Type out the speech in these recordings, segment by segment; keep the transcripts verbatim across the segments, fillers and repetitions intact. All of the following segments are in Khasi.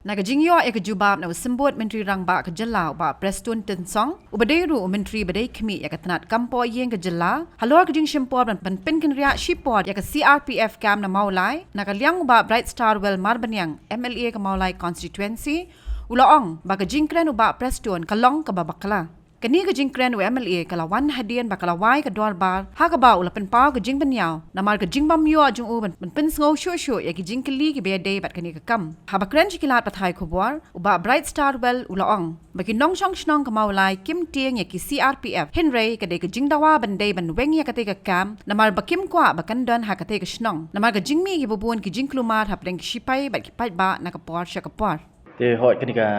Na ka jingïoh ïa ka jubab na u Symbud Myntri Rangbah ka jylla u Bah Prestone Tynsong, uba dei ruh u Myntri ba dei khmih ïa ka tnat kam poh ïing ka jylla, halor ka jingshim por ban, ban pynkynriah shipor ïa ka C R P F camp na Mawlai, na ka liang u Bah Brightstarwell Marbaniang, M L A ka Mawlai constituency, u la ong ba ka jingkren u Bah Prestone ka long kaba bakla. Kane ka jingkren u M L A ka la wan hadien ba ka la wai ka dorbar, ha kaba u la pynpaw ka jingbynñiaw namar ka jingbym ïoh jong u ban, ban pynsngew shuh shuh ïa ki jingkylli kiba ïadei bad kane ka kam. Haba kren sha ki lad pathai khubor, u Bah Brightstarwell u la ong ba ki nongshong shnong ka Mawlai kim tieng ïa ki C R P F, hynrei ka dei ka jingdawa ban dei ban weng ïa katei ka camp namar ba kim kwah ba kan don ha katei ka shnong namar ka jingmih kiba bun ki jingkulmar hapdeng ki shipai bad ki paidbah na ka por sha ka por. Te hooid, kane ka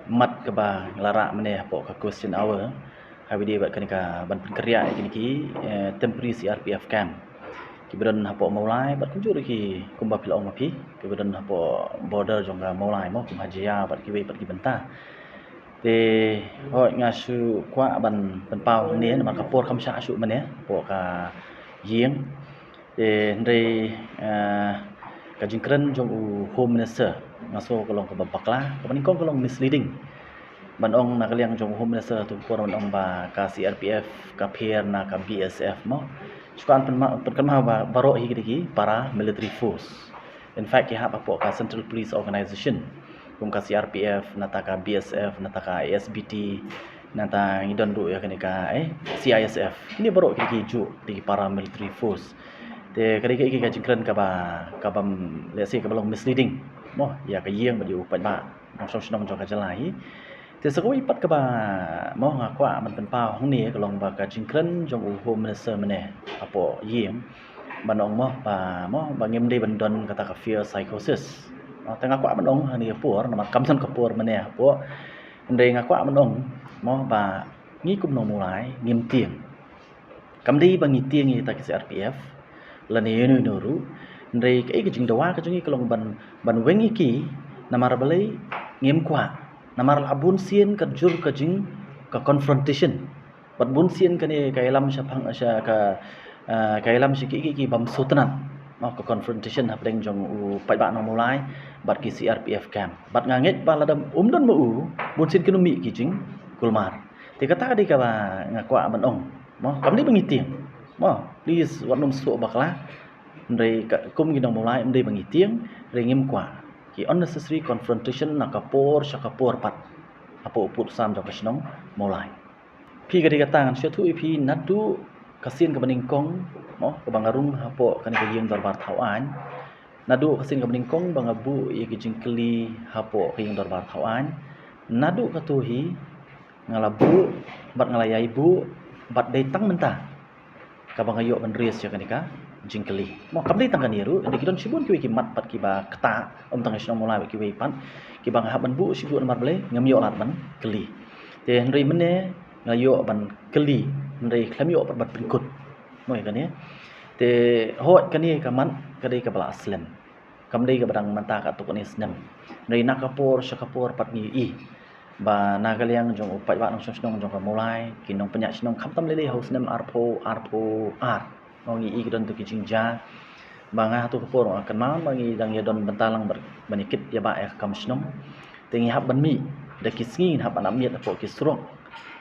mat kaba nga la rah mynne hapoh ka question hour, ha kaba ïadei bad kane ka ban pynkynriah ïa kine ki, eh, temporary C R P F camp kiba don hapoh Mawlai bad kumjuh ruh ki, kumba phi la ong ma phi, kiba don hapoh border jong ka Mawlai mo, kum ha Jia bad kiwei pat ki bynta. Te hooid, nga shu kwah ban pynpaw hangne namar ka por kam shah shuh mynne hapoh ka ïing. Te hynrei, eh, ka jingkren jong u Home Minister nga sngew ka long kaba bakla, kaba nyngkong ka long misleading. Ban ong na ka liang jong u Home Minister tu ka por ban ong ba ka C R P F ka pher na ka B S F mo. Shu kwah pynkynmaw, pynkynmaw ba baroh hi ki dei ki paramilitary force. In fact, ki hap hapoh ka Central Police Organization, kum ka C R P F, nangta ka B S F, nangta ka A S B T, nangta ngi don ruh ïa kane ka, eh, C I S F. Kine baroh ki dei ki juh, dei ki paramilitary force. Te ka dei ka, ka jingkren kaba, kaba, let's say, kaba long misleading mo ïa ka ïing bad ïa u paidbah nongshong shnong jong ka jylla hi. Te sa kawei pat kaba mo nga kwah ban pynpaw hangne ka long ba ka jingkren jong u Home Minister mynne hapoh ïing, ban ong mo ba, mo ba ngim dei ban don kata ka fear psychosis. Mo, te nga kwah ban ong hangne ka por namar kam don ka por mynne hapoh, hynrei nga kwah ban ong mo ba ngi kum nong Mawlai ngim tieng. Kam dei ba ngi tieng ïa kita ki C R P F lane ïano ïano ruh, hynrei kaei ka jingdawa ka jong ngi ka long ban, ban weng ïa ki, namar balei? Ngim kwah. Namar la bun sien ka jur ka jing, ka confrontation. Bad bun sien kane ka ïalam shaphang sha ka, eh, ka ïalam sha ki, ki, ki bym sngewtynnat. Mo, ka confrontation hapdeng jong u paidbah nong Mawlai bad ki C R P F camp. Bad nga ngeit ba lada ym don ma u, bun sien kin ym mih ki jingkulmar. Te kata ka dei kaba nga kwah ban ong. Mo, kam dei ba ngi tieng. Mo, please, wat nym sngewthuh bakla. Hynrei ka, kum ki nong Mawlai, ym dei ba ngi tieng, hynrei ngim kwah ki unnecessary confrontation na ka por sha ka por pat hapoh u pud u sam jong ka shnong Mawlai. Phi, ka dei kata ngan sngewthuh ïa phi naduh ka sien kaba nyngkong, mo, kaba nga rung hapoh kane ka ïing dorbar thaw aiñ. Naduh ka sien kaba nyngkong ba nga buh ïa ki jingkylli hapoh ka ïing dorbar thaw aiñ. Naduh kato hi nga la buh, bad nga la ïai buh, bad dei tang mynta kaba nga ïoh ban raise ïa kane ka jingkylli. Mo, kam dei tang kane ruh, hynrei ki don shibun kiwei ki mat pat kiba ktah, ym tang shnong Mawlai bad kiwei pat, kiba nga hap ban buh shibun namar balei ngam ïoh lad ban kylli. Te hynrei mynne nga ïoh ban kylli, hynrei khlem ïoh pat ban pynkut. Mo, ïa kane. Te hooid, kane ka mat ka dei kaba la slem. Kam dei kaba dang mynta katto katne snem. Hynrei na ka por sha ka por pat ngi ïohi ba na ka liang jong u paidbah nongshong shnong jong ka Mawlai, ki nongpynïaid shnong, khamtam lei lei ha u snem arphew arphew ar, ngi ïohi ki don tu ki jingjia. Ba nga ha tu ka por nga kynmaw ba ngi dang ïa don bynta lang ban ïa kit ïa ba ïa ka kam shnong. Te ngi hap ban mih da ki sngi, ngi hap ban ap miet hapoh ki surok,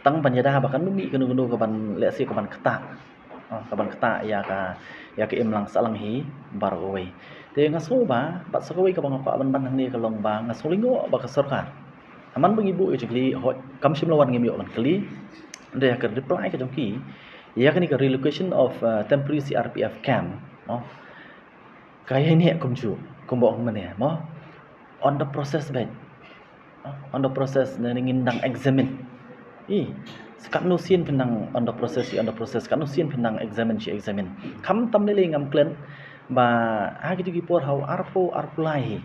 tang ban ïada ba kan mih kano kano kaban, let's say, kaban ktah. Ah, kaban ktah ïa ka, ïa ka imlang sahlang hi baroh kawei. Te nga sngew ba, bad sa kawei kaba nga kwah ban ban hangne ka long ba nga sngew lyngngoh ba ka sorkar, ha man ba ngi buh ïa ka jingkylli, hooid, kam shym la wan ngim ïoh ban kylli. Hynrei ha ka reply ka jong ki ïa kane ka relocation of, uh, temporary C R P F camp, mo, ka ïaineh kumjuh, kumba ong mynne, mo, on the process beit. Ah, on the process, ne ngin dang examine. I, katno sien phin dang on the process, i on the process, katno sien phin dang examine, shi examine. Khamtam lei lei ngam klet ba ha kito ki por ha u arphew arphew lai hi,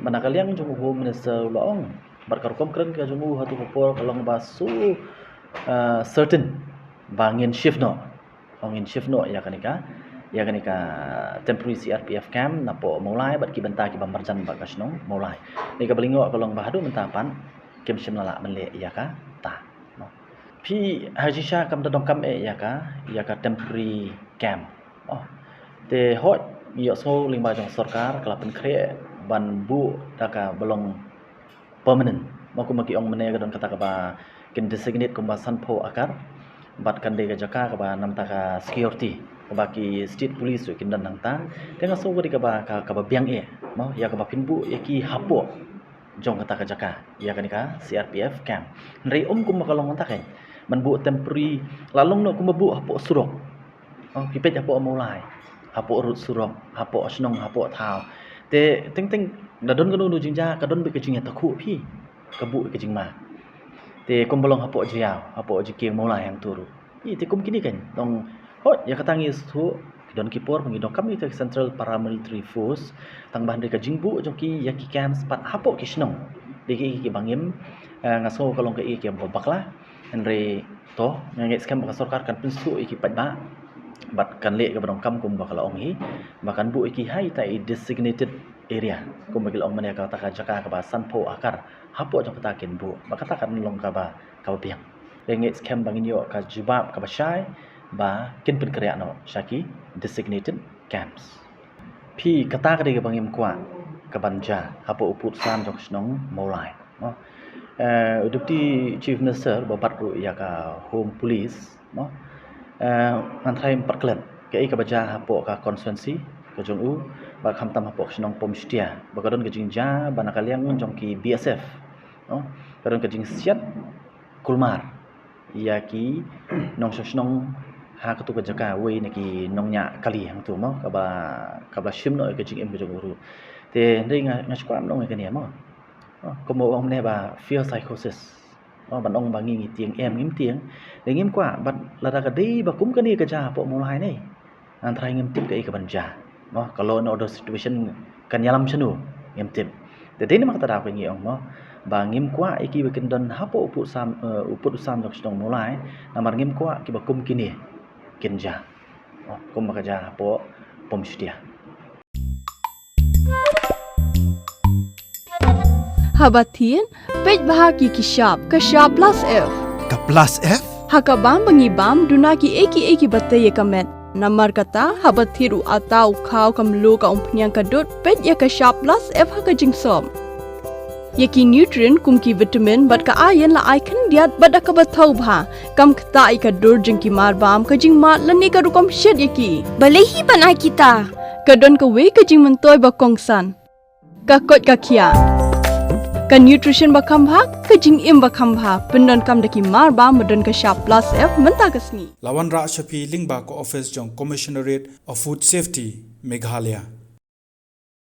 ba na ka liang jong u Home Minister u la ong, bad ka rukom kren ka jong u ha tu ka por ka long ba so, uh, certain ba ngin shift noh. Ong ngin shift noh ïa kane ka, ïa kane ka temporary C R P F camp napoh Mawlai bad ki bynta kiba marjan bad ka shnong Mawlai. Kane kaba lyngngoh ka long ba haduh mynta pat kim shym la lah ban leh ïa kata. Phi, ha jingshisha kam da donkam eh ïa ka, ïa ka temporary camp. Oh. Te hooid, ïohsngew lyngba jong sorkar ka la pynkhreh ban buh da kaba long permanent. Mo, kumba ki ong mynne ka don kata kaba kin designate kumba sanphew akar, bad kan dei ka jaka kaba namta ka security, kaba ki state police ruh kin don hangta. Te nga sngew ka dei kaba, ka, kaba biang eh, mo, ïa kaba phin buh ïa ki hapoh jong kata ka jaka, ïa kane ka C R P F camp. Hynrei ym kumba ka long mynta kein, ban buh temporary, la long noh kumba buh hapoh surok. Oh, phi peit hapoh Mawlai, hapoh rud surok, hapoh shnong, hapoh thaw. Te teng teng, da don kano kano jingjia, ka don beit ka jingïatakhuh phi, ka buh ka jingma. Te kumba long hapoh Jaïaw, hapoh jingkieng Mawlai hangto ruh. Phi, te kum kine kein, long, hooid, ïa kata ngi sngewthuh, ki don ki por ba ngi donkam ïa ka Central Paramilitary Force, tang ba hynrei ka jingbuh jong ki ïa ki camps pat hapoh ki shnong, dei ki, ki bangim, eh, nga sngew ka long kaei kaei kaba bakla. Hynrei to, nga ngeit skhem ba ka sorkar kan pynsngewthuh ïa ki paidbah, bad kan leh kaba donkam kumba ka la ong hi, ba kan buh ïa ki ha ita i designated area, kumba ki la ong mynne, kata ka jaka kaba sanphew akar, hapoh jong kata kin buh, ba kata kan long kaba, kaba biang. Nga ngeit skhem ba ngin ïoh ka jubab kaba shai, ba kin pynkhreh noh sha ki designated camps. Phi, kata ka dei kaba ngim kwah kaban jia hapoh u pud sam jong ka shnong Mawlai, mo. Eh, u Deputy Chief Minister ba bat ruh ïa ka Home Police, mo, eh, ngan tharai ym pat klet kaei kaba jia hapoh ka constituency ka jong u, ba khamtam hapoh ka shnong Pumstia, ba ka don ka jingjia ba na ka liang jong ki B S F, mo, ka don ka jingsiat kulmar ïa ki nongshong shnong ha katu ka jaka, wei na ki nongñiah kali hangtu, mo, kaba, kaba la shim noh ïa ka jingim ka jong u ruh. Te hynrei nga, nga shu kwah ban ong ïa kane, mo. Mo, kumba ong mynne ba fear psychosis, mo, ban ong ba ngi ngi tieng, em, ngim tieng. Te ngim kwah, bad lada ka dei ba kum kane ka jia hapoh Mawlai ne, ngan tharai ngim tip kaei kaban jia, mo, ka law and order situation kan ïalam shano, ngim tip. Te dei namar kata daw ka ngi ong, mo, ba ngim kwah ïa kiba kin don hapoh u pud sam, eh, u pud u sam jong ka shnong Mawlai, namar ngim kwah kiba kum kine kin jia, mo, kumba ka jia hapoh Pumstia. Haba thied, peit bha ki ki shap, ka shap plus F. Ka plus F? Ha ka bam ba ngi bam, duna kiei kiei kiba tei ïa ka met. Namar kata, haba thied u atta, u khaw, ka mluh, ka umphniang, ka dud, peit ïa ka shap plus F ha ka jingsop. Ïa ki nutrient kum ki vitamin bad ka iron la ai khyndiat bad da kaba thaw bha. Kam ktah ïa ka dur jong ki mar bam, ka jingmad lane ka rukom shet ïa ki. Balei hi ban ai kita? Ka don kawei ka jingmyntoi ba kongsan. Ka koit ka khiah. Ka nutrition ba kham bha, ka jingim ba kham bha, pyndonkam da ki mar bam ba don ka shap plus F mynta ka sngi. La wanrah sha phi lyngba ka office jong Commissionerate of Food Safety, Meghalaya.